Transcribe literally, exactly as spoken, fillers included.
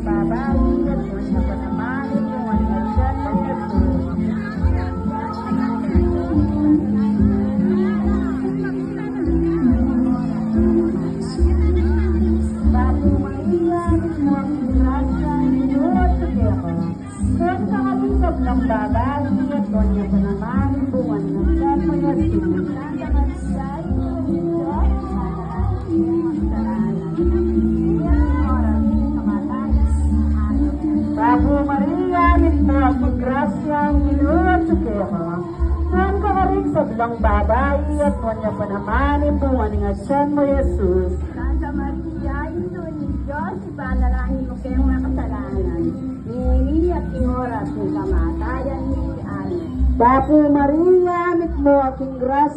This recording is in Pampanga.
Babai, at nuan ya pa naman ing bunga ning atian mu, i Jesus. Bapu Maria, mitmu ka king grasya, ing Ginu atyu keka. Nuan ka karing sablang babai, at nuan ya pa naman ing bunga ning atian mu, i Jesus. Santa Maria, Indu ning Dios, ipanalangin mu kami makasalanan, ngeni at king oras ning kamatayan mi. Amen. Bapu Maria, mitmu ka king grasya, ing Ginu atyu keka. Nuan ka karing sablang babai, at nuan ya pa naman ing bunga ning atian mu, i Jesus. Santa Maria, Indu ning Dios, ipanalangin mu kami makasalanan, ngeni at king oras ning kamatayan mi. Amen. Bapu Maria, mitmu ka king grasya,